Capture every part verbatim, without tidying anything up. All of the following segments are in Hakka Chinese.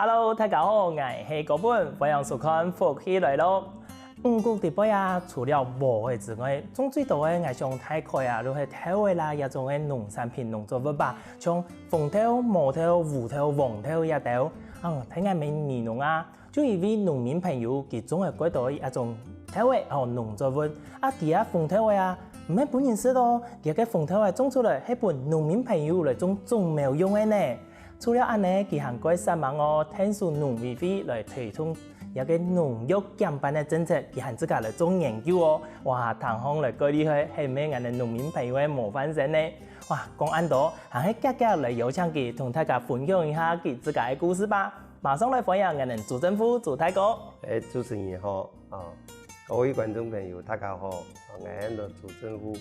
Hello，大家好，𠊎係高本，歡迎收看福氣來了。五穀裡背啊，除了禾仔之外，種最多个𠊎想大概啊，就係豆仔啦，這種个農產品、農作物吧，像紅豆、毛豆、烏豆、黃豆這兜。啊，在𠊎等美濃啊，就有一位農民朋友，佢種个蓋多一種豆仔哦，農作物。啊，佢啊紅豆仔啊，毋係分人食哦，佢个紅豆仔種出來係分農民朋友來種種苗用个呢。 除了恁呢，佢還蓋煞猛哦，𢯭手農委會來推動這个農藥減半个政策，佢還自家來做研究哦。哇，聽起來蓋厲害，係毋係𠊎等農民朋友个模範生呢？哇，講恁多，還係遽遽來邀請佢同大家分享一下佢自家个故事吧。馬上來歡迎𠊎等朱正富朱大哥。誒，主持人好，哦，各位觀眾朋友，大家好，哦，𠊎安到朱正富，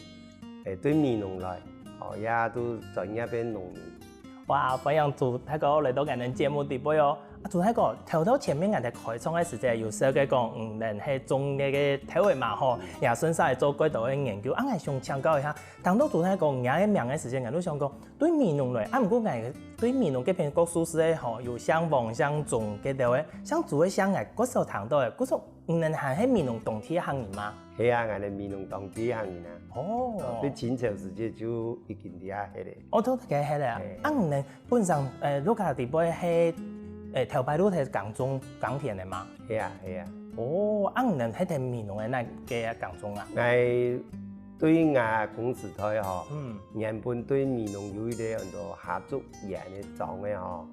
誒，對美濃來，哦，也都專業个農民。 哇，歡迎朱大哥來到𠊎等節目裡背哦。啊，朱大哥，頭頭前面𠊎等開場个時節有說過講，嗯，你係種該个豆仔嘛吼，也順續來做蓋多个研究。啊，𠊎想請教一下，聽到朱大哥你个名个時節，𠊎就想講，對美濃來，啊，毋過𠊎對美濃該片各處事个吼，有姓黃、姓鍾該兜个，姓朱个姓𠊎較少聽到个，故所 你等還係美濃當地个客人嗎？係啊，𠊎等美濃當地个客人啊。哦。哦，對清朝時節就已經在該歇咧。哦，都在該歇咧啊。係。啊，你等本身，呃，屋下裡背係，呃，頭擺就係耕種、耕田个嗎？係啊，係啊。哦，啊，你等係在美濃个哪个耕種啊？𠊎對𠊎阿公時代吼，嗯。原本對美濃有一個安到下竹園个莊个吼，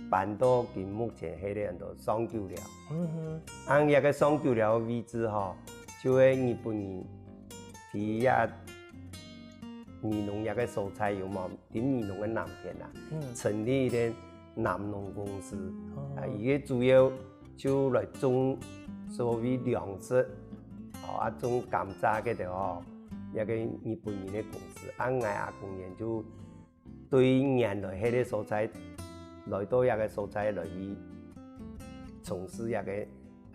搬到今目前係咧安到上九寮。嗯哼。啊，這个上九寮个位置吼，就係日本人在這美濃這个所在有無？在美濃个南片啊，嗯。成立一個南農公司。哦。啊，佢个主要就來種所謂糧食，哦，啊，種甘蔗該兜哦，這个日本人个公司。啊，𠊎阿公佢就 對原來歇个所在，來到這个所在來去從事這个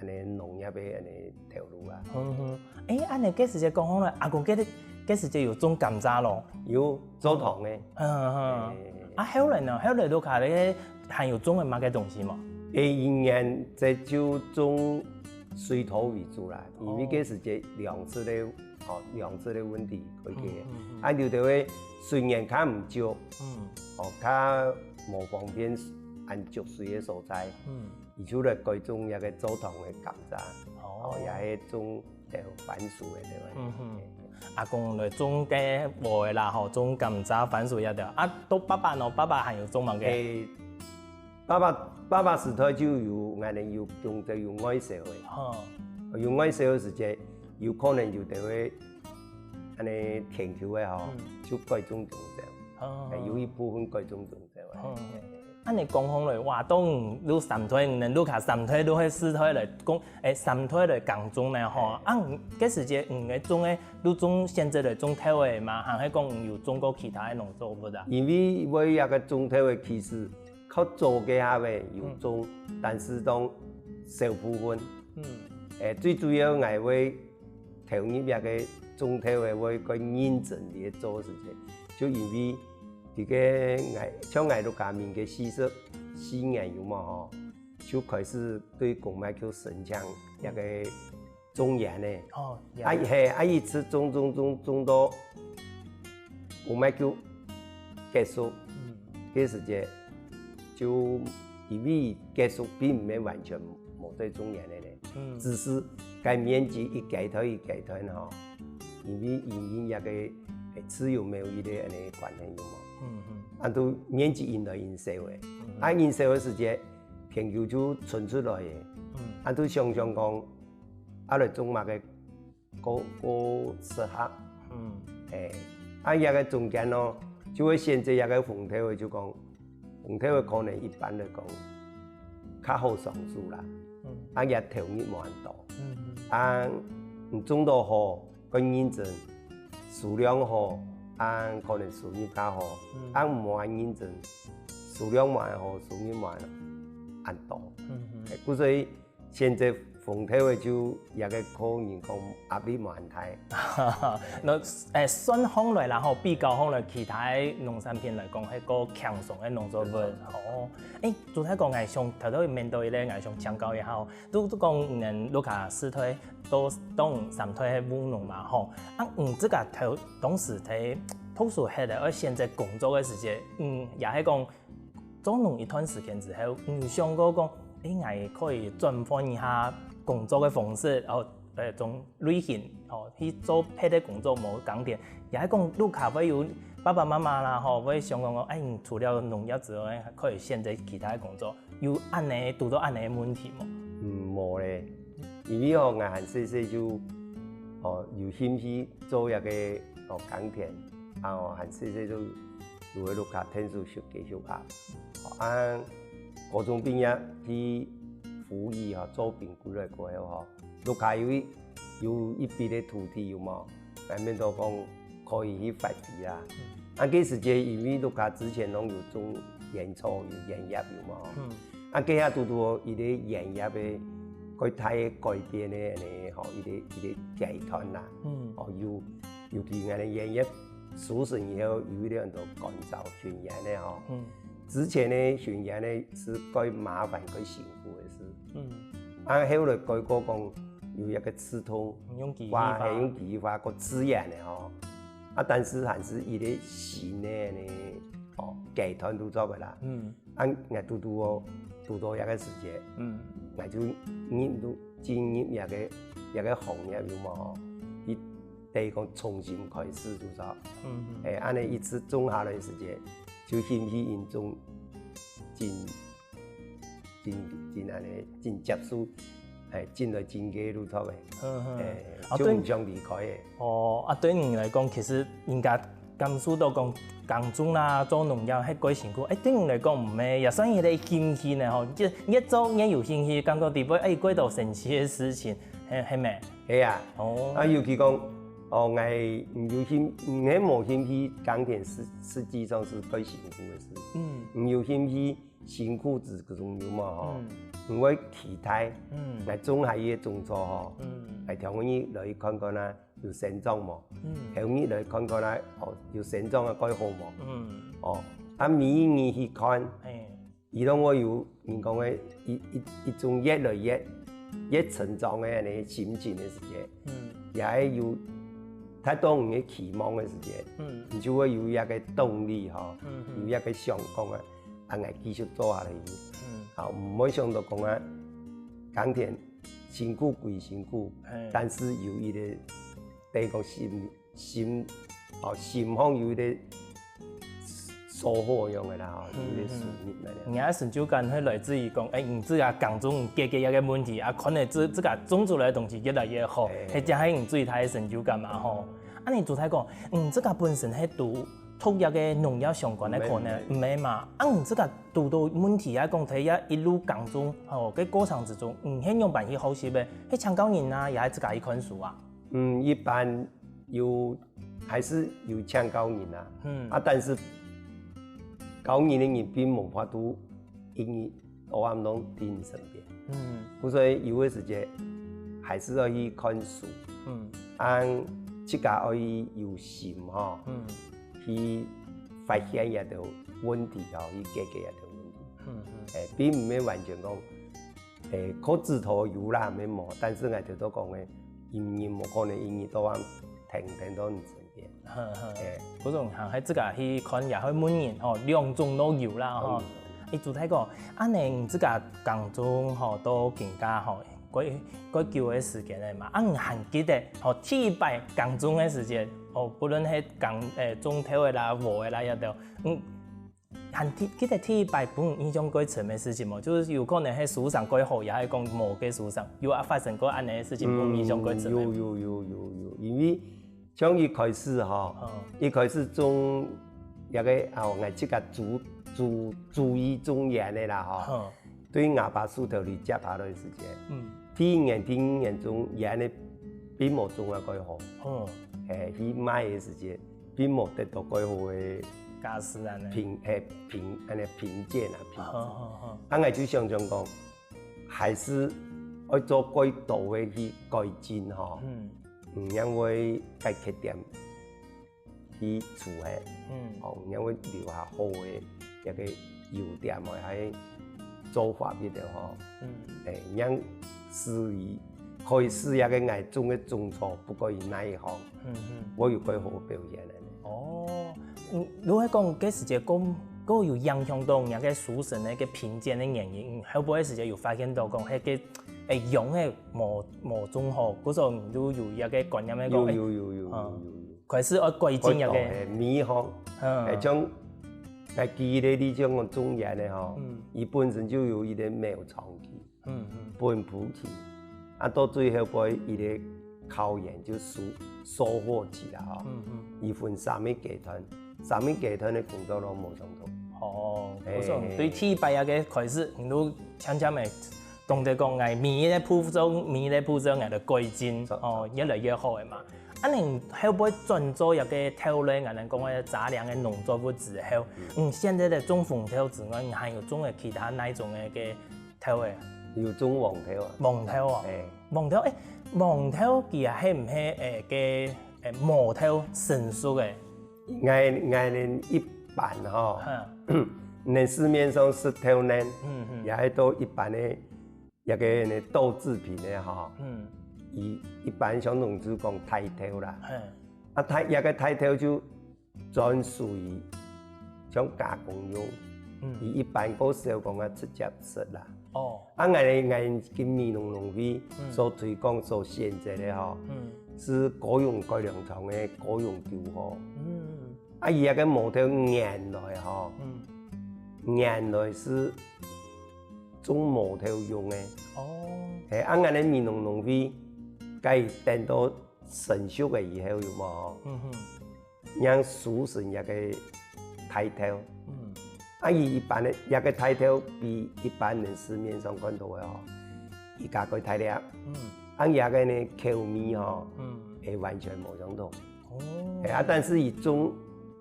恁呢農業个恁呢頭路啊。嗯哼。誒，恁呢該時節講好了，阿公該，該時節有種甘蔗咯？有，做糖个。嗯哼。誒。啊，後來呢？後來屋下咧還有種个麼个東西無？誒，以前這就種水稻為主啦，因為該時節糧食个 哦，糧食个問題解決。嗯，嗯，嗯。啊，有兜个水源較毋足，嗯。哦，較無方便恁足水个所在，嗯。佢就來改種這个做糖个甘蔗，哦。哦，也係種豆、番薯个，對吧？嗯哼。阿公來種該禾仔啦，吼，種甘蔗、番薯這兜。啊，到爸爸呢？爸爸還有種麼个？誒， 爸爸，爸爸時代就有，𠊎等有種植有愛燒个。吼。有愛燒个時節，有可能有兜个恁呢田坵个吼，嗯。就改種香蕉。哦。誒，有一部分改種香蕉个。哦。恁呢講起來，哇，當你三代，你等屋下三代都係四代來講，誒，三代來耕種呢吼。係。啊，該時節你个種个，都種選擇來種豆仔嘛，還係講有種過其他个農作物啊？因為𠊎這个種豆仔其實 較早个下尾有種，嗯。但是當少部分。嗯。誒，最主要𠊎會投入這个種豆仔會較認真个做个事情，就因為這个𠊎，像𠊎六加名个四十四年有無吼，就開始對公賣局申請這个 種園呢。哦，啊，係，啊，一直種種種種到公賣局結束，嗯。該時節就因為結束並毋係完全無再種園个咧，嗯。只是該面積一階段一階段吼，因為因為這个，誒，自有貿易个恁呢關係有無？嗯，嗯。啊，都面積因來因少个，嗯。啊，因少个時節，田坵就伸出來个，嗯。啊，都想想講，啊，來種麼个 較，較適合。嗯。誒，啊，這个中間咯，就會選擇這个紅豆仔，就講紅豆仔可能一般來講較好上手啦。嗯。啊，也投入無恁多。嗯。啊，你種到好，較認真，數量好，啊，可能收入較好。嗯。啊，無恁認真，數量無恁好，收入無恁，恁多。嗯哼。誒，故所以 現在紅紅豆仔就這個客人講壓力無恁大。那，欸，算起來啦吼，比較起來其他農產品來講，係較輕鬆个農作物。哦，欸，主持人講，𠊎想頭頭面對咧，𠊎想請教一下吼，都都講，嗯，屋下四代都當三代係務農嘛吼，啊，嗯，這個頭當時在讀書係咧，愛選擇工作个時節，嗯，也係講做農一段時間之後，你想過講，欸，𠊎可以轉換一下工作个方式，然後，呃，種類型，吼，去做別个工作，無耕田，也係講屋下會有爸爸媽媽啦，吼，會想講講，欸，你除了農業之外，還可以選擇其他个工作，有恁呢，堵到恁呢个問題無？嗯，無咧，因為吼，𠊎還細細就，哦，有興趣做一個，哦，耕田，啊，哦，還細細就有在屋下𢯭手畜雞畜鴨。啊，高中畢業去服役吼，做兵歸來過後吼，屋下有一，有一筆个土地有無？𠊎面都講可以去發揮啊。啊，該時節因為屋下之前攏有種菸草、有菸葉有無？嗯。啊，該下堵堵一個菸葉个，蓋大个改變个恁呢吼，一個，一個階段啦。嗯。哦，有，尤其𠊎个菸葉收成以後，有一個很多乾燥巡菸个吼。嗯。之前个巡菸个係蓋麻煩、蓋辛苦个事。嗯。啊，後來改過講有一個刺痛，用機器化。哇，係用機器化，較自然个吼。啊，但是還係一個新个呢，哦，階段都做个啦。嗯。啊，𠊎堵堵哦，堵到這個時節，嗯。𠊎就入入，進入這個，這個行業有無吼？去等於講重新開始，就說，嗯，嗯。欸，恁呢一直種下來个時節，就興趣因種真，真，真恁呢，真接受，欸，真來真个路途个，嗯，嗯。欸，啊，就毋想離開个。對。哦，啊，對你來講，其實應該感受到講，耕種啦，做農業，係蓋辛苦。欸，對你來講，毋係，也算一個興趣呢，吼，就越做越有興趣，感覺裡背，欸，蓋多神奇个事情，係，係無？係啊。哦。啊，尤其講，哦，𠊎毋有興，毋係無興趣耕田，實，實際上係蓋辛苦个事。嗯。毋有興趣，辛苦之中有無吼？嗯。毋會期待，嗯。𠊎種下一個種草吼，嗯。𠊎聽講你來看看啊，有生長無？嗯。後日來看看啊，哦，有生長啊，蓋好無？嗯。哦，啊，每一日去看，欸。 佢攏會有人講个一，一，一種越來越，越成長个恁呢心情个時節，嗯。也會有達到你个期望个時節，嗯。你就會有一個動力吼，嗯，嗯。有一個想講啊，啊，𠊎繼續做下去。嗯。啊，毋會想到講啊，耕田辛苦歸辛苦，嘿。但是有一個，等於講心 心，哦，心項有一個收穫樣个啦，吼，有一個收入个啦。嗯，嗯。你个成就感係來自於講，欸，你自家耕種解決一個問題，啊，看到自，自家種出來个東西越來越好，嘿。該正係你最大个成就感嘛，吼。啊，你主持人講，嗯，自家本身係讀，讀一個農業相關个科呢，毋係，毋係。毋係嘛？啊，你自家堵到問題啊，講在這一路耕種，吼，个過程之中，你係仰般去學習个？係請教人啊，也係自家去看書啊？ 嗯，一般有，還係有請教人啊。嗯。啊，但是教人个人並無法度一日到暗攏在你身邊。嗯。故所有个時節，還係愛去看書。嗯。啊，自家愛有心吼，嗯。去發現這兜問題吼，去解決這兜問題。嗯，嗯。欸，並毋係完全講 欸，靠指頭有啦，無無，但是𠊎頭頭講个，人人無可能一日到暗跈，跈到你身邊。呵，呵。欸。該種還係自家去看，也會問人吼，兩種都有啦，吼。都有。欸，主持人講，恁呢你自家耕種吼，到今下吼，蓋，蓋久个時間了嘛，啊，你還記得吼，第一擺耕種个時節，吼，不論係耕，欸，種豆仔啦、禾仔啦，也都，嗯， 還記，記得第一擺分你印象蓋深个事情無？就係有可能係收成蓋好，也係講無个收成，有啊發生過恁呢个事情分你印象蓋深个。嗯，有，有，有，有，有，因為像一開始吼，嗯。一開始種這個，啊，𠊎自家主，主，主意種菸个啦，吼。嗯。對吾爸手頭裡接下來个時間，嗯。第一年、第二年種菸个並無種啊蓋好。嗯。嘿，去賣个時間， 並無得到蓋好个價值恁呢。評，嘿，評，恁呢評鑑啊，評價。好，好，好。啊，𠊎就想像講，還係愛做蓋多个去改進吼，嗯，嗯，因為該缺點去除忒，嗯，哦，因為留下好个一个優點哦，還做法一个吼，嗯，誒，讓適宜開始一个𠊎種个種草，不過以哪一行，嗯嗯，我有蓋好表現个。哦，嗯，如果講該時節講，講有影響到你个書生个該評鑑个原因，嗯，後尾个時節有發現到講，迄个誒，用个無無種好，故所你就有一个觀念个講，有有有有有有有，開始愛改進一个。改到係米吼，嗯，誒，像，誒，舉例你像講種菸个吼，嗯，佢本身就有一个苗長期，嗯嗯，本土期，啊，到最後尾一个考驗就收收穫期啦吼，嗯嗯，佢分三个階段，三个階段个工作都無相同。哦，故所對第一擺个開始，你都漸漸个懂得講，誒，每一个步驟，每一个步驟，𠊎个改進，哦，越來越好个嘛。啊，你後尾轉做一个豆類，𠊎等講个雜糧个農作物之後，嗯，現在个種紅豆之外，你還有種个其他哪種个个豆个？有種黃豆啊。黃豆哦，誒，黃豆，誒，黃豆佢係毋係誒个誒毛豆成熟个？ 𠊎𠊎等一般吼，能市面上食豆奶，也係到一般个一个呢豆製品个吼，一一般像農事講大豆啦，啊大一个大豆就專屬於像加工用，佢一般个小工啊直接食啦。哦，啊，𠊎𠊎今美濃農會所推廣、所選擇个吼，係高雄改良場个高雄九號。啊，佢个毛豆原來吼，原來係種毛豆用个。哦，係，啊，𠊎个美濃農會，該等到成熟个以後有無？嗯哼。 讓收成一个大豆。嗯，啊，佢一般个一个大豆比一般人市面上看到个吼，佢加蓋大粒，嗯，啊，佢个呢口味吼，嗯，會完全無相同。哦，係啊，但是佢種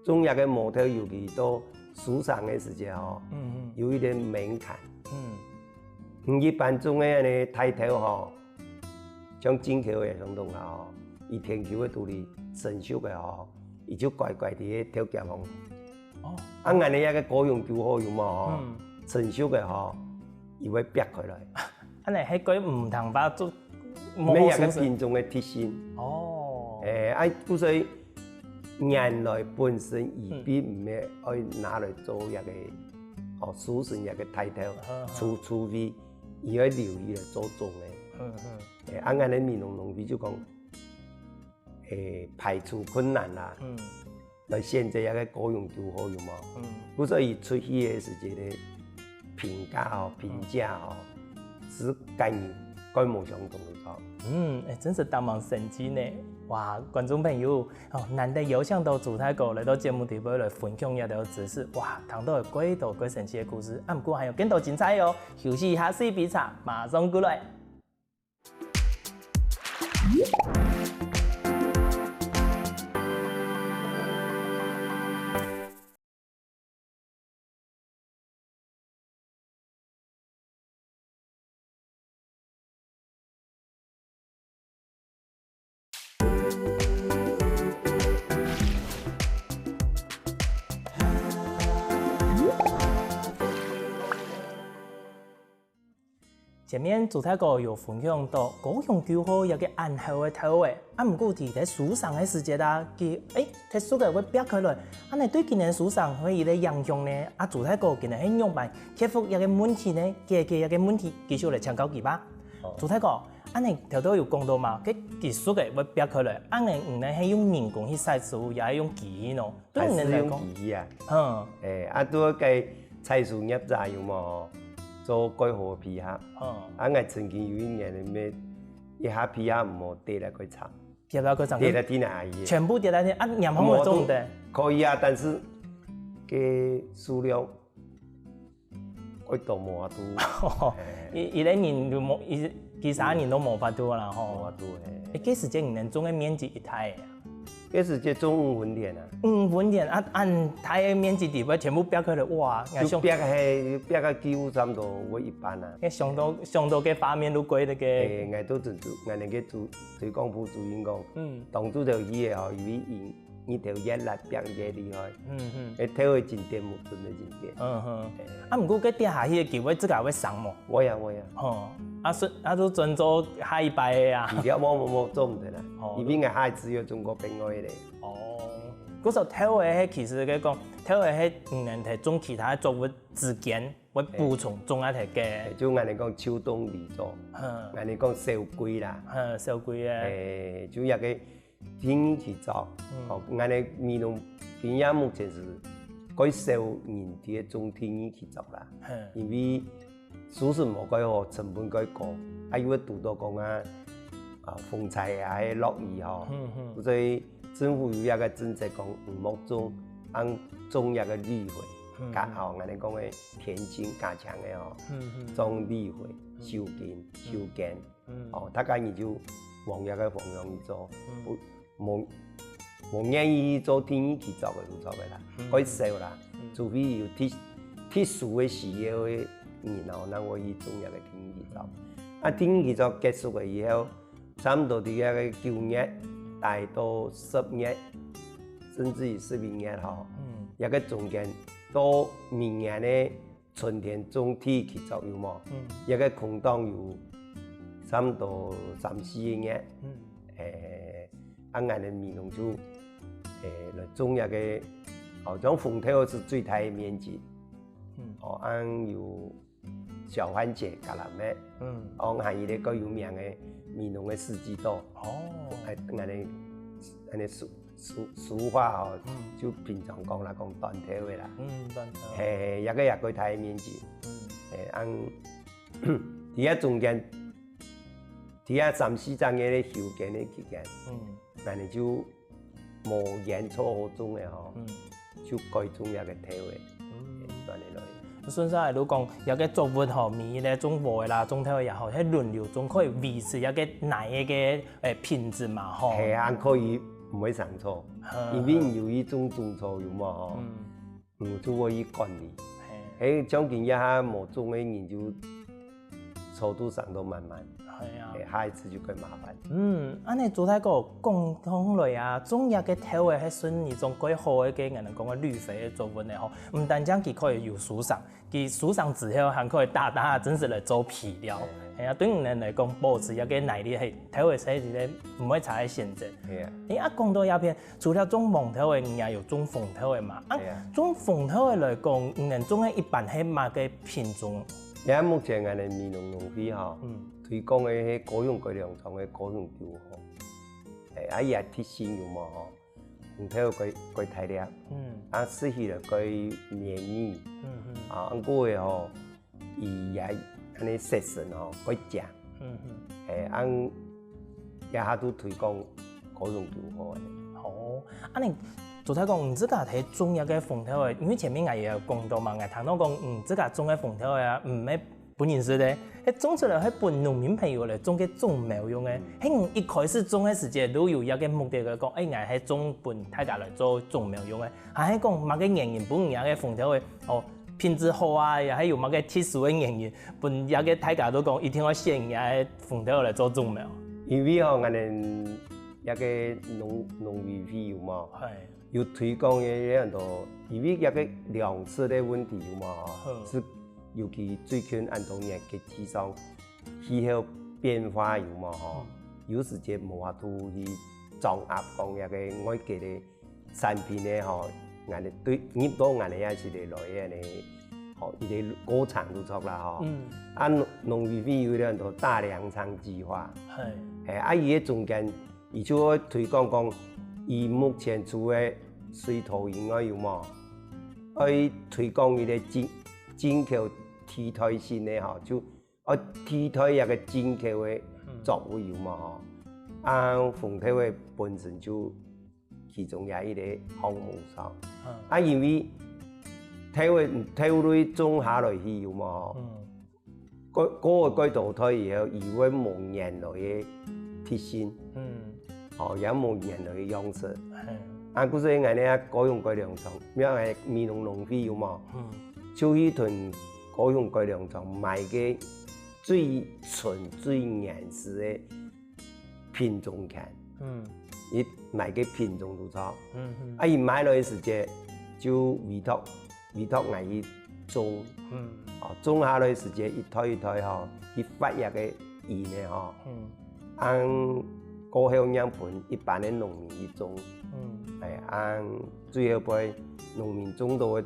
種一个毛豆，尤其到收成个時節吼，嗯嗯，有一點門檻。嗯，一般種个呢大豆吼， 像進口个相同啊吼，佢田坵个肚裡成熟个吼，佢就乖乖佇个豆莢項。哦，啊，𠊎等个高雄九號有無吼？成熟个吼，佢會擘開來。恁呢，係該毋通把做，無好收成。乜一个品種个特性。哦，誒，啊，故所以原來本身佢並毋係愛拿來做一个，哦，收成一个大豆，除除非佢愛留佢來做種个。嗯嗯。 誒，啊，𠊎等美濃農會就講，誒，排除困難啦，來選擇一个高雄九號有無？嗯，故所以出去个時節个評價吼、評價吼，係跟人蓋無相同个講。嗯，誒，真係當蠻神奇呢！哇，觀眾朋友，哦，難得邀請到朱大哥來到節目底背來分享這條知識，哇，聽到蓋多蓋神奇个故事，啊，毋過還有更多精彩哦！休息一下，試杯茶，馬上過來。 前面朱大哥有分享到高雄九號這个恁好个豆仔，啊，毋過佢在收成个時節啊，佢，誒，特殊个會擘開來，恁呢對今年收成會有一個影響呢？啊，朱大哥今年係仰般克服這個問題呢？解決這個問題，繼續來請教佢吧。哦。朱大哥，恁呢頭頭有講到嘛，該技術个會擘開來，恁呢你呢係用人工去採收，也係用機器喏？對你來講，還係用機器啊？嗯。誒，啊，對該 採收業者有無做蓋好配合？哦。啊，𠊎曾經有一年个咩，一下配合毋好跌來該場，跌到該場，跌到地泥去。全部跌到地，啊，黏好了做毋得。可以啊，但是个數量會多無法度。一一個人都無，一幾十人都無法度啦吼。無法度，嘿。誒，該時節你能種个面積幾大啊？該時節種五分田啊。五分田啊，恁大个面積地位全部蹩開來，哇，𠊎想，就蹩係，蹩个幾乎差毋多會一半啊。該想到，想到該畫面都過那個。欸，𠊎都準備，𠊎那個主，推廣部主任講，嗯。當初就去个吼，因為因，日頭熱啦，蹩熱厲害。嗯，嗯。該頭个真跌，目前个真跌。嗯，嗯。欸。啊，毋過該跌下去个機會，自家會生無？會啊，會啊。吼，啊，順，啊，就轉做下一擺个啊。而且無，無，無，做毋得啦。哦。因為𠊎下一次又種過別个咧。哦，故所頭个係其實个講，頭个係，嗯，在種其他作物之間，會補充種啊，頭个。欸，就𠊎等講秋冬綠作，嗯。𠊎等講小歸啦。嗯，小歸个。欸，就一個天然氣作，嗯。哦，𠊎等美濃平野目前係較少人在種天然氣作啦，嗯。因為 收成無蓋好，成本蓋高，啊，又會堵到講啊，啊，風災啊，係落雨吼。嗯，嗯。所以政府有一個政策講，毋好種，恁種一個綠肥，嗯，加，嗯。吼，𠊎等講个田徑加強个吼，嗯，嗯。種綠肥，嗯。收根，收根，嗯。哦，大概你就往一個方向去做，嗯。不， 無，無願意做天然氣作个就著个啦，嗯。較少啦。嗯。除非有特，特殊个需要个人哦，正會去種一個天然氣作。啊，天然氣作結束了以後，差毋多在該個九月，大到十月，甚至於十一月吼，嗯。一個中間到明年个 春天種地去作有無？嗯。一個空檔有差毋多三四個月，嗯。欸，啊，𠊎等美濃就，欸，來種一個，哦，種紅豆係最大个面積。嗯。哦，恁有小番茄、橄欖个，嗯。哦，還有一個有名个美濃个四季豆。哦。欸，𠊎等，𠊎等熟 俗，俗話吼，嗯。就平常講啦，講煅豆仔啦。嗯，煅豆。嘿，這個也較大个面積。嗯。嘿，恁，在這中間，在這三四隻月个休耕个期間，嗯。𠊎等就無煙草好種个吼，嗯。就改種這個豆仔，嗯。嘿，轉來落去。順續來就講，這個作物吼，每一個種禾仔啦，種豆仔也好，係輪流種，可以維持這個泥个，誒，品質嘛，吼。嘿啊，可以毋會生草。 嗯。因為你有去種種草有無吼？嗯。嗯，就會去管理。嘿。嘿，將近這下無種个人就草都生到滿滿。係啊。嘿，下一次就較麻煩。嗯，恁呢朱大哥，講起來啊，種這個豆仔係算一種較好个，該𠊎等講个綠肥个作物呢吼，毋單淨佢可以有收成， 佢收成之後還可以打打，真實來做肥料。嘿。係啊，對𠊎等來講，保持這個耐力，係，豆仔係一個毋會差个選擇。係啊。誒，啊，講到這片，除了種黃豆仔，你也有種紅豆仔嘛？啊，係啊。種紅豆仔來講，你等種个一般係麼个品種？這目前𠊎等美濃農會吼，嗯。推廣个係高雄改良場个高雄九號。誒，啊，伊个特性有無吼？ 紅豆較，較大粒，嗯。啊，食起來較綿密，嗯，嗯。啊，毋過个吼，伊也恁呢色澤吼，較靚。嗯，嗯。嘿，恁這下都推廣高雄九號个。好，恁呢，朱大哥，你自家在種這個紅豆仔，因為前面𠊎也有講到嘛，𠊎聽到講，嗯，自家種个紅豆仔啊，嗯， 分人食个，係種出來係分農民朋友來做个種苗用个。嗯。係你一開始種个時節，都有一個目的來講，誒，𠊎係種分大家來做種苗用个，還係講麼个原因分你个紅豆仔，哦，品質好啊，也係有麼个特殊个原因，分這個大家都講一定愛選你个紅豆來做種苗？因為吼，𠊎等這個農，農委會有無？係。 有推廣个很多，因為這個糧食个問題有無吼？嗯。係尤其最近恁多年个氣象，氣候變化有無吼？嗯。有時節無法度去掌握講這個外界个產品个吼，𠊎等對，入到𠊎等這時節來个呢，吼，一個過程就著啦吼。嗯。啊，農，農委會有很多大糧倉計畫。係。嘿，啊，伊个中間 伊就會推廣講，伊目前除了水稻以外，有無？愛推廣一個進，進口替代性个吼，就愛替代這個進口个作物，有無吼？啊，紅豆仔本身就其中也一個項目上。嗯。啊，因為豆仔，豆類種下來去，有無吼？嗯。 過，過，過多代以後，佢會無原來个特性，嗯。吼，也無原來个樣式。係。嗯。啊，故所𠊎等啊高雄改良場，名个美濃農會有無？嗯。就去同高雄改良場買个最純最原始个品種田。嗯。佢買个品種都著。嗯嗯。啊，佢買來个時節就委託，委託𠊎去種。嗯。哦，種下來个時節一代一代吼，去發芽个 因呢吼，嗯。恁過後正分一般个農民去種。嗯。哎，恁最後尾農民種到个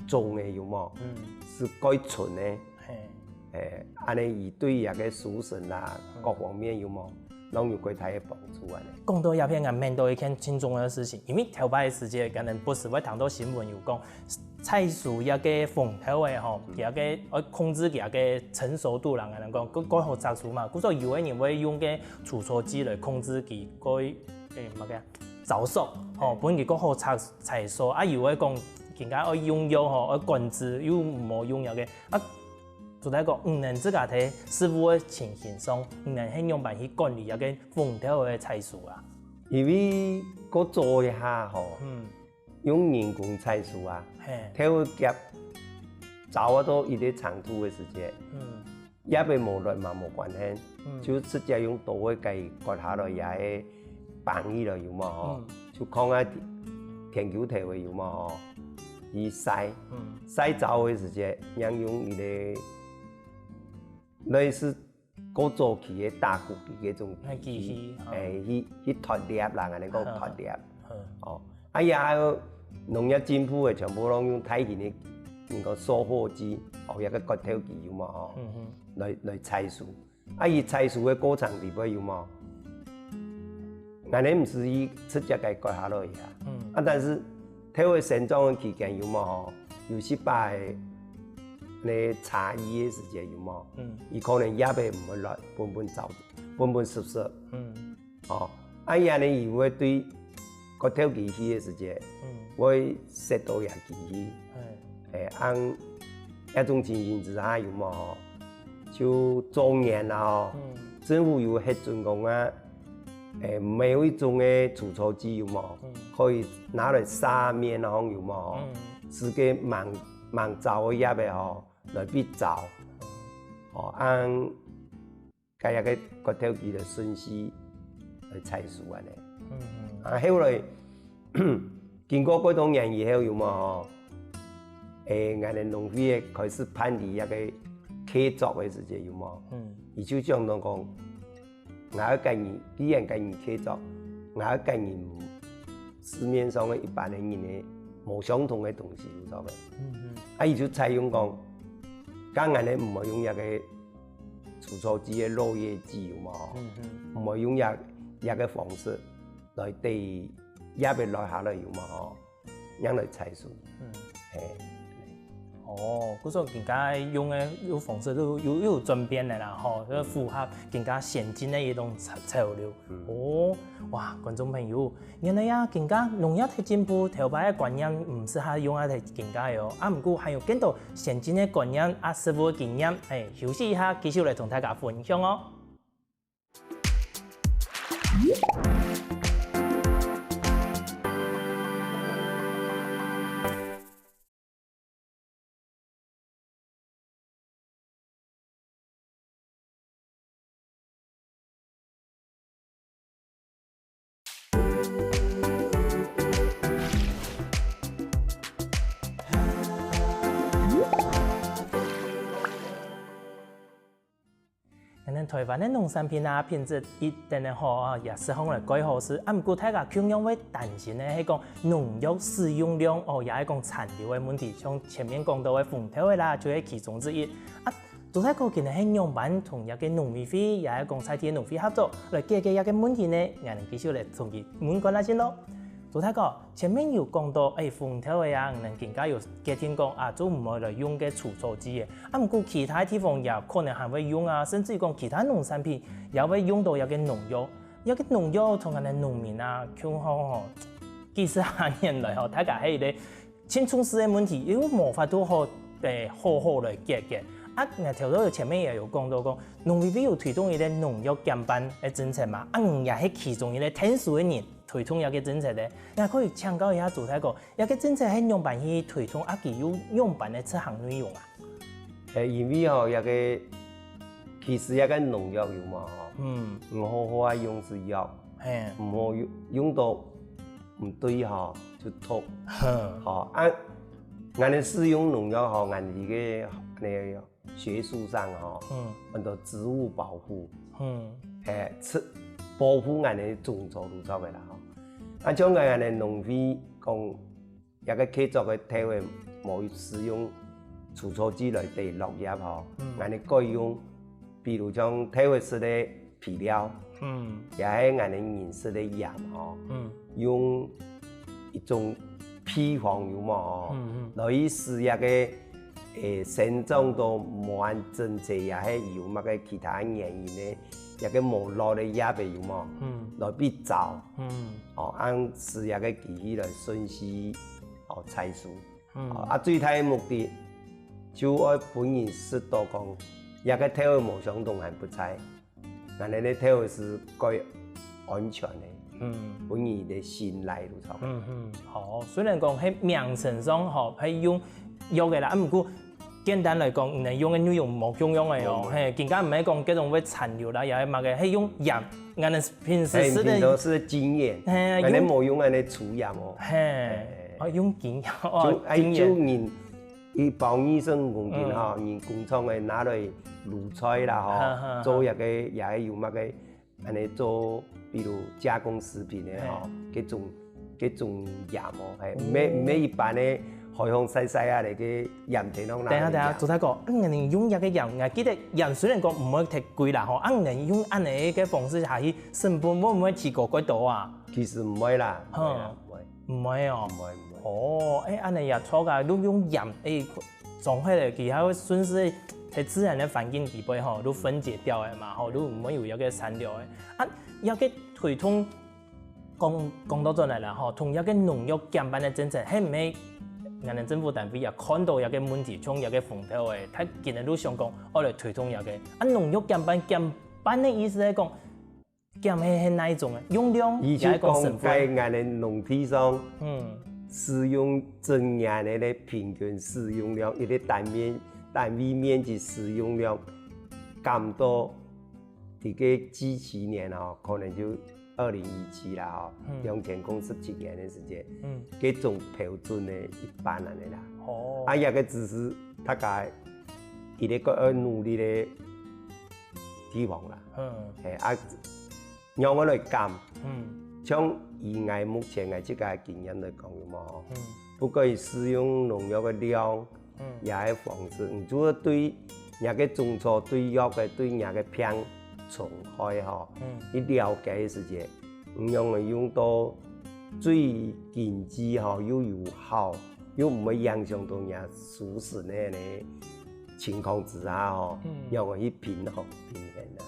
種个有無？嗯。係蓋純个。嘿。哎，恁呢佢對這个收成啦，嗯。各方面有無？攏有蓋大个幫助恁呢。講到這片，𠊎愐到一件盡重要个事情，因為頭擺个時節，可能不時會聽到新聞有講， 採收這个紅豆仔吼，嗯。佢个愛控制佢个成熟度啦，𠊎等講，蓋，蓋好摘收嘛。故所有个人會用个除草劑來控制佢，蓋，誒，麼个啊，燥熟，吼，嗯。分佢蓋好採，採收。啊，有个講，更加愛用藥吼，愛管制，又無用藥个。啊，就來講，嗯，恁呢自家在實務个情形上，嗯，恁呢係仰般去管理這个紅豆个採收啊？因為較早一下吼，嗯。 用人工採收啊，嘿。頭一輒抓到一个程度个時節，嗯。葉仔無落嘛無關係，嗯。就直接用刀仔該割下來，這个挷起來有無吼？嗯。就囥啊田坵頭个有無吼？去曬，嗯。曬燥个時節，正用一个類似 較早期个打穀機該種機器，機器，哦。哎，去，去脫粒啦，𠊎等講脫粒。嗯。哦，啊，也還有農業進步个，全部攏用大型个，人講收穫機，哦，一个割頭機有無吼？嗯哼。來，來採收。啊，佢採收个過程裡背有無？𠊎等毋係去直接該割下來啊。嗯。啊，但是頭个生長个期間有無吼？有一擺个 呢，差異个時節有無？嗯。佢可能葉仔毋會落，本本燥，本本濕濕。嗯。哦，啊，佢恁呢佢會對割頭機器个時節，嗯。會塞到這機器。嗯。誒，恁，這種情形之下有無？就早年啦吼，嗯。政府有核准講啊，誒，某一種个除草劑有無？嗯。可以拿來撒面項有無？嗯。使該吂，吂燥个葉仔吼， 來比較，哦，恁該一个割頭機个順序來採收恁呢。嗯嗯。啊，後來經過幾多年以後有無吼？誒，𠊎等農會个開始辦理一个契作个時節有無？嗯。佢就講到講， 𠊎愛佮你，既然佮你契作，𠊎愛佮你市面上个一般个人个無相同个東西，有著無？嗯嗯。啊，佢就採用講，當然呢，毋會用這个除草劑个落葉劑有無吼？嗯嗯。毋會用這，這个方式來對葉仔落下來有無吼？ 樣來採收。嗯。嘿。哦，故所更加用个，用方式又，又，又有轉變个啦，吼，就符合更加先進个一種潮，潮流。嗯。哦，哇，觀眾朋友，原來啊，更加農業忒進步，頭擺个觀念毋係還用啊忒更加个哦，啊，毋過還有更多先進个觀念啊，實務个經驗，嘿，休息一下，繼續來同大家分享哦。 𠊎等臺灣个農產品啊，品質一等个好啊，也係講來蓋好勢。啊，毋過大家共樣會擔心个係講農藥使用量哦，也係講殘留个問題，像前面講到个紅豆仔啦，就係其中之一。啊，朱大哥今日係仰般同這个農委會，也係講在地个農會合作，來解決這个問題呢？𠊎等繼續來同佢問看下先咯。朱大哥， 前面有講到，欸，紅豆仔啊，𠊎等更加有決定講啊，就毋會來用該除草劑个。啊，毋過其他地方也可能還會用啊，甚至於講其他農產品也會用到這个農藥。這个農藥同𠊎等農民啊，共下吼，幾十下年來吼，大家係一个盡重視个問題，又無法度好，欸，好好來解決。啊，𠊎頭先前面也有講到講，農委會有推動一個農藥減半个政策嘛，啊，你也係其中一個𢯭手个人推動這個政策个。𠊎可以請教一下朱大哥，這個政策係仰般去推動，啊，佢有仰般个執行內容啊？誒，因為吼，這個其實這個農藥有嘛吼，嗯，毋好好啊用係藥，嘿，毋好用用到毋對吼，就毒。吼，啊，𠊎等使用農藥吼，𠊎等个那個 學術上吼，嗯，安到植物保護，嗯，誒，植保護𠊎等个種作就著个啦吼。啊，像𠊎等農會講，這個契作个豆仔無使用除草劑來對落葉吼，嗯，𠊎等改用，比如像豆仔食个肥料，嗯，也係𠊎等人食个鹽吼，嗯，用一種配方有無吼，嗯嗯，來去使這個 誒，生長到無恁整齊，也係有麼个其他原因呢？這個無落个葉仔有無？嗯，來比較，嗯，哦，恁樣使這個機器來順序，哦，採收，嗯，哦，啊，最大个目的就愛分人識到講，這個豆仔無相同還不在。 𠊎等个豆仔係蓋安全个，嗯，分人个信賴就著。嗯嗯，好，雖然講係名稱上吼，係用藥个啦，啊，毋過簡單來講，你等用个內容無共樣个哦，無無，嘿，更加毋係講該種會殘留啦，也係麼个，係用鹽，𠊎等平時食个，係，平常食个精鹽，嘿，𠊎等用無用恁樣粗鹽哦。嘿，嘿，哦，用精鹽，哦，就，哎，精鹽。就人 一包二十五公斤吼，嗯，人工廠个拿來滷菜啦吼，哈哈哈，做這個也係有麼个，恁樣做，比如加工食品个吼，嘿，該種該種鹽哦，係，嗯，毋係毋係一般个海洋曬曬啊，該個鹽田上拿來鹽。等一下等一下，朱大哥，嗯，你用這個鹽，𠊎記得鹽雖然講毋會忒貴啦吼，啊，你用恁樣个方式下去，成本會毋會提高幾多啊？其實毋會啦，毋會啦，哼，毋會。 毋會哦。毋會毋會。哦，誒，恁樣也著啊，你用鹽，誒，裝起來，佢還會順勢在自然个環境底背吼，你分解掉个嘛吼，你毋會有一個殘留个。啊，這個推動，講講到轉來啦吼，同這個農藥減半个政策，係毋係𠊎等政府單位也看到這個問題，像這個風頭誒，佢今日就想講，愛來推動這個。啊，農藥減半，減半个意思係講， 減係係哪一種个？用量，以前講，也係講成分？在𠊎等農地上，嗯，使用整年个咧平均使用量，一個單面單位面積使用量，減到這個幾十年哦，可能就二零一七啦吼，嗯，兩千空十七年个時間，嗯，該種標準个一半恁樣啦。哦，啊，這個只係大概一個愛努力个地方啦。嗯，嘿，啊， 仰般來減？嗯，像以𠊎目前𠊎自家个經驗來講，有無吼？嗯，不管係使用農藥个量，嗯，也係方式，你就愛對若个種草、對藥个、對若个病蟲害吼，嗯，去了解个時節，你仰般用到最經濟吼又有效，又毋會影響到若收成个呢情況之下吼，嗯，仰般去平衡平衡啊？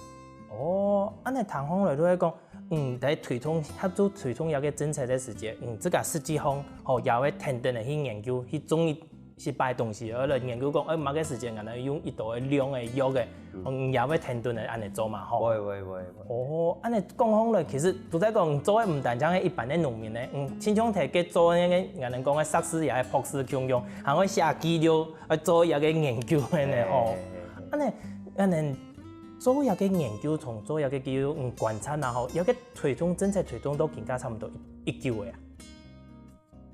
哦，恁樣聽起來就係講， 嗯，在推動，協助推動這個政策个時節，嗯，這個實際上，吼，也會跈等个去研究，去種一，一擺東西，而來研究講，哎，麼个時間，𠊎等用幾多个量个藥个，嗯，也會跈等个恁樣做嘛，吼。會會會會。哦，恁樣講起來，其實都在講做个毋單淨係一般个農民呢，嗯，親像頭先做个該個，𠊎等講个碩士也係博士共樣，還會寫記錄，愛做一個研究个呢，吼。恁樣，恁樣 做這個研究，從做這個研究，嗯，觀察啊吼，這個推動政策推動到今下差毋多幾久个啊？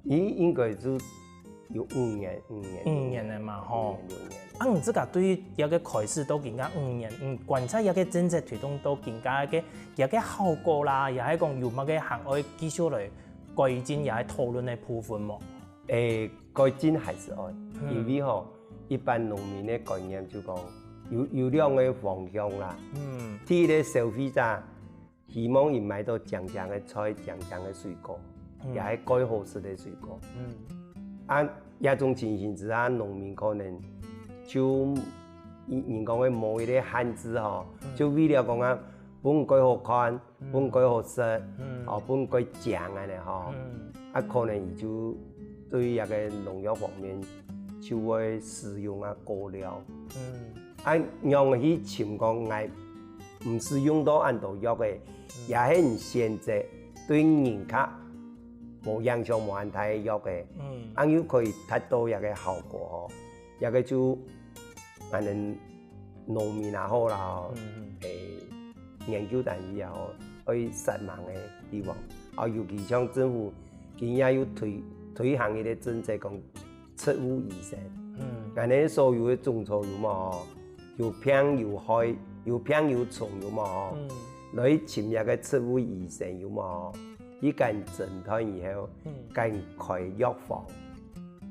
應該就有五年，五年，五年了嘛吼。五年六年。啊，你自家對於這個開始到今下五年，嗯，觀察這個政策推動到今下个，這個效果啦，也係講有麼个還愛繼續來改進，也係討論个部分無？ 誒，改進還係愛，因為吼，一般農民个觀念就講有有兩個方向啦。嗯，第一個消費者希望佢買到靚靚个菜、靚靚个水果，也係蓋好食个水果。嗯，啊，這種情形之下，農民可能就人人講个無一個限制吼，就為了講啊，分蓋好看， 分蓋好食，嗯，哦，分蓋靚恁樣吼，嗯，啊，可能佢就對這個農藥方面就會使用啊過量。嗯，恁仰去尋講𠊎毋使用到恁多藥个，也係你選擇對人較無影響、無恁大个藥个，嗯，恁又可以達到這个效果吼。這个就𠊎等農民也好啦，吼，嗯嗯，誒，研究單位也好，愛煞猛个地方。啊，尤其像政府今也有推推行一个政策，講植物醫生。嗯，恁呢所有个種草有無？有病有害，有病有蟲有無？嗯，來尋一个植物醫生有無？佢跟診斷以後，嗯，跟開藥方，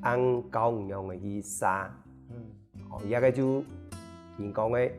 恁教你仰个去殺。嗯，哦，這个就人講个，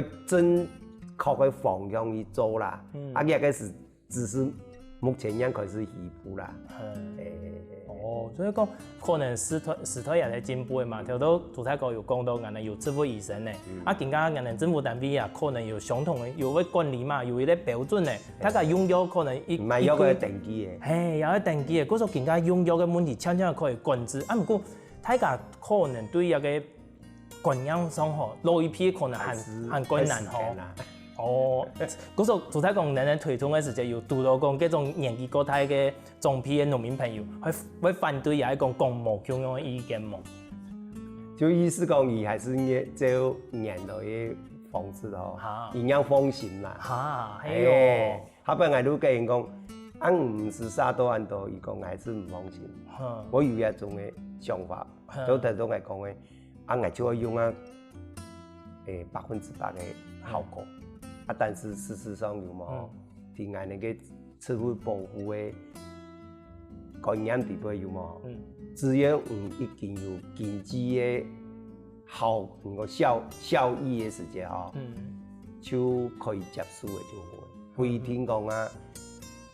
个正確个方向去做啦。嗯，啊，這个是只是目前正開始起步啦。嗯，誒，哦，所以講可能時代時代也在進步个嘛。頭頭朱大哥有講到，𠊎等有植物醫生呢，嗯，啊，今下𠊎等政府單位啊，可能有相同个，有个管理嘛，有一个標準呢，大家用藥可能一，買藥个登記个，嘿，也要登記个。故所今下用藥个問題，漸漸可以管制。啊，毋過大家可能對這个觀念上吼，老一輩可能還還是還困難吼。哦，故所朱大哥恁呢推動个時節，有堵到講這種年紀較大个長輩个農民朋友，會會反對，也係講講無共樣个意見無？就意思講，佢還是照原來个方式吼，佢仰放心啦。哈，係哦。下擺𠊎就跟佢講，啊，毋使殺到恁多，佢講𠊎還是毋放心。我有這種个想法，就頭頭𠊎講个， 啊，𠊎就愛用啊，誒，百分之百个效果。啊，但是事實上有無？嗯，在𠊎等个植物保護个觀念底背有無？嗯，只要你已經有經濟个效，那個效效益个時節吼，嗯，就可以接受个就好了，不一定講啊，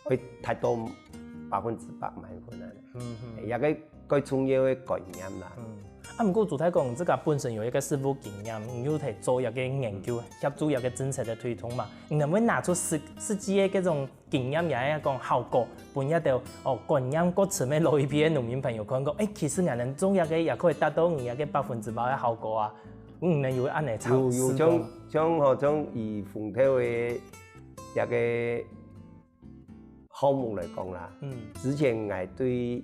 會達到百分之百滿分啊。嗯哼，也个 个重要个觀念啦。嗯，啊，毋過朱大哥，你自家本身有一个實務經驗，你又在做一个研究，協助一个政策个推動嘛，你能不能拿出實實際个這種經驗，也係講效果，分一兜哦觀念較深个老一輩个農民朋友看講，誒，其實𠊎等做一个也可以達到你一个百分之百个效果啊，你能有恁呢嘗試無？有有，像像吼，像以紅豆个一个 項目來講啦，嗯，之前𠊎對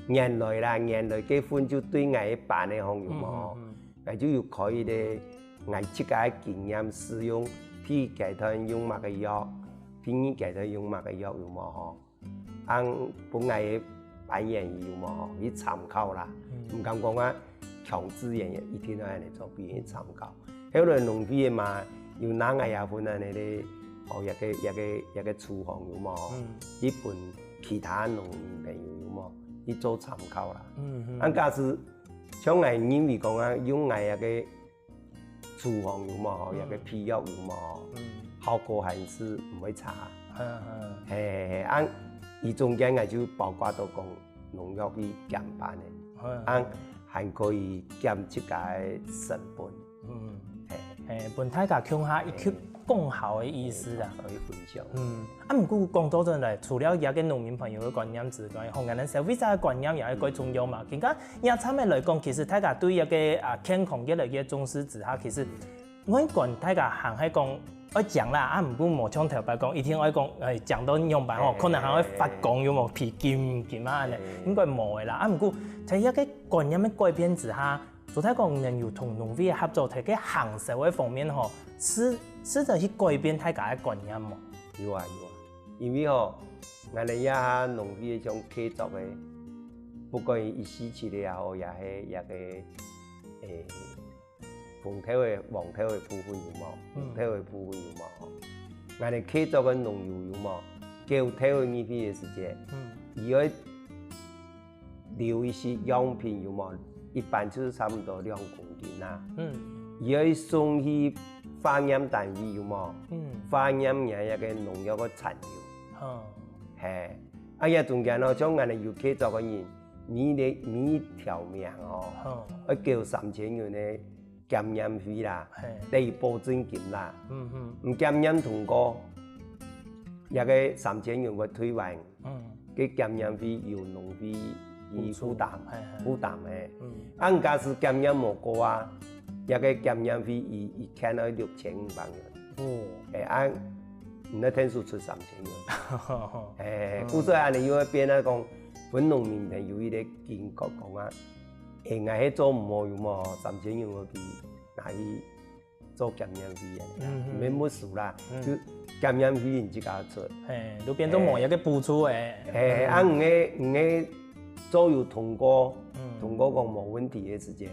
原來啦，原來結婚就對𠊎个班个項目嘛，𠊎就有開一个𠊎自家个經驗，使用第一階段用麼个藥，第二階段用麼个藥有無吼？恁分𠊎个班員有無吼？去參考啦，毋敢講啊，強制人一定愛恁呢做，分佢參考。 後來農會个嘛，有拿𠊎這份恁呢个，哦，一个一个一个處方有無？去分其他農民朋友有無？去做參考啦。嗯嗯。啊，假使像𠊎認為講啊，用𠊎這个處方有無？吼，這个配藥有無？效果還是毋會差。嗯嗯。嘿嘿嘿，啊，佢中間𠊎就包括到講農藥去減半个，啊，還可以減自家个成本。 嗯，嘿，分大家共下一起共好个意思啊。可以分享。嗯，啊，毋過講到轉來，除了這个農民朋友个觀念之外，吼，𠊎等消費者个觀念也係蓋重要嘛。今下這站个來講，其實大家對這个啊健康越來越重視之下，其實外觀大家還係講愛靚啦，啊，毋過無像頭擺講一定愛講，誒，靚到仰般吼，可能還會發光，有無？皮金金啊，恁呢，應該無个啦。啊，毋過在這个觀念个改變之下， 做得講，你等有同農會合作，在該行銷个方面吼，試試著去改變大家个觀念無？有啊有啊，因為吼，𠊎等這下農會个像契作个，不管一四七个也好，也係這个，誒，紅豆个、黃豆个部分有無？紅豆个部分有無？𠊎等契作个農友有無？九豆个日費个時節，佢愛 留一息樣品有無？一般就係差毋多兩公斤啊。嗯，佢愛送去化驗單位有無？嗯，化驗人這个農藥个殘留。哦，嘿，啊，這中間哦，像𠊎等有契作个人，每一每一條命哦，哦，愛繳三千元个檢驗費啦，嘿，等於保證金啦。嗯嗯，毋檢驗通過，這个三千元會退還。 嗯，該檢驗費由農會去負擔，付出，嘿嘿，負擔个。嗯，啊，假使檢驗無過啊，這个檢驗費一一天愛六千五百元。哦，哎，啊，你个天數出三千元。哎，故所恁樣又會變到講，分農民朋友一个警覺講啊，哎，𠊎係做毋好有無？三千元我去拿去做檢驗費啊，嗯，嗯。毋免沒收啦，嗯。就檢驗費你自家出。嘿，就變做無一个補助誒。哎，啊，你个你个做有通過，嗯。通過講無問題个時節，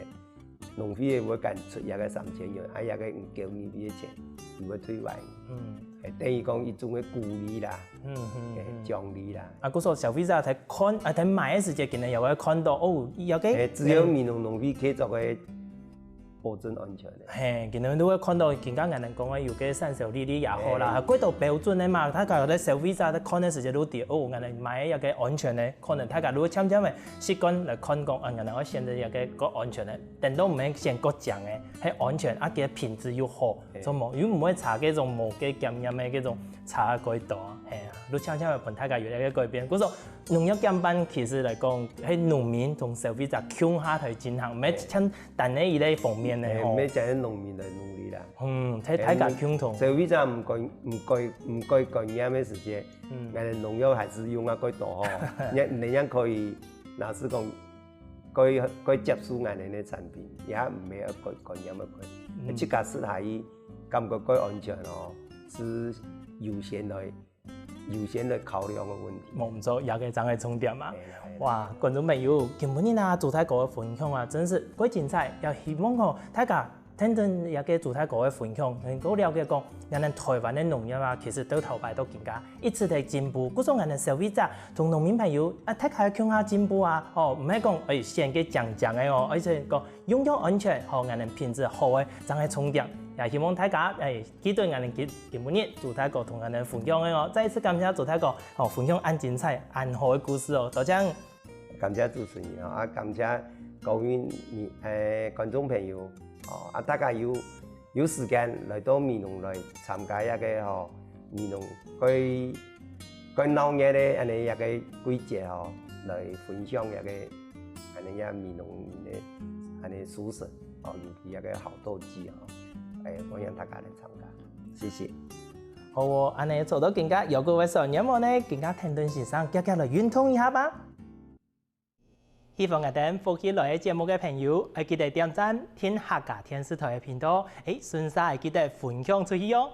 農會會敢出這个三千元，啊，這个你交你个錢，佢會退還。嗯。哎，等於講一種个鼓勵啦，嗯，嗯，哎，嗯。獎勵啦。啊，故所消費者在看，啊，在買个時節，可能也會看到，哦，這个，哎，只要美濃農會去做个保證安全个。嘿，可能都會看到，今天𠊎等講个有个產銷履歷也好啦，嘿。過到標準个嘛，大家在消費者在看个時節都知，哦，𠊎等買个這个安全个，可能大家都會漸漸个習慣來看講，啊，𠊎等愛選擇這个較安全个，等到毋係選較靚个，係安全，啊，佢个品質又好，嘿。做無，又毋會差該種無个檢驗个該種差个幾多，嘿啊，都漸漸个分大家有一个改變。故所農業減半其實來講，係農民同消費者共下來進行，毋係單單个一个方面个吼。哎，毋係淨係農民來努力啦。嗯，係大家共同。哎，消費者毋該，毋該，毋該觀念个時節，嗯。𠊎等農藥還係用啊較多吼，人，人家可以，老實講，可以，可以接受𠊎等个產品，也毋係該觀念个問題。嗯。自家食下去，感覺較安全哦，係優先來 優先來考量个問題。無毋著，這个正係重點嘛。嘿啦，嘿啦。哇，觀眾朋友，今晡日啊，朱大哥个分享啊，真係過精彩，也希望吼，大家聽等這个朱大哥个分享，能夠了解講，𠊎等臺灣个農業啊，其實到頭擺到今下一直在進步。故所𠊎等消費者同農民朋友啊，大家共下進步啊，吼，毋係講，哎，選个靚靚个哦，而係講 用藥安全，吼，𠊎等品質好个，正係重點。也希望大家，哎，記得𠊎等今，今晡日朱大哥同𠊎等分享个哦。再一次感謝朱大哥，吼，分享恁精彩、恁好个故事哦，多謝。感謝主持人哦，啊，感謝各位，哎，觀眾朋友，哦，啊，大家有，有時間來到美濃來參加這个，吼，美濃个 較鬧熱个恁樣一个季節吼，來分享一个恁樣一美濃人个恁樣素食哦，尤其一个好豆祭哦，哎，歡迎大家來參加，謝謝。好哦，恁樣做到今下，又過會想念無呢？今下天頓先生，遽遽來運動一下吧。 喜歡𠊎等福氣來个節目个朋友，愛記得點讚、訂客家電視台个頻道，誒，順續愛記得分享出去哦。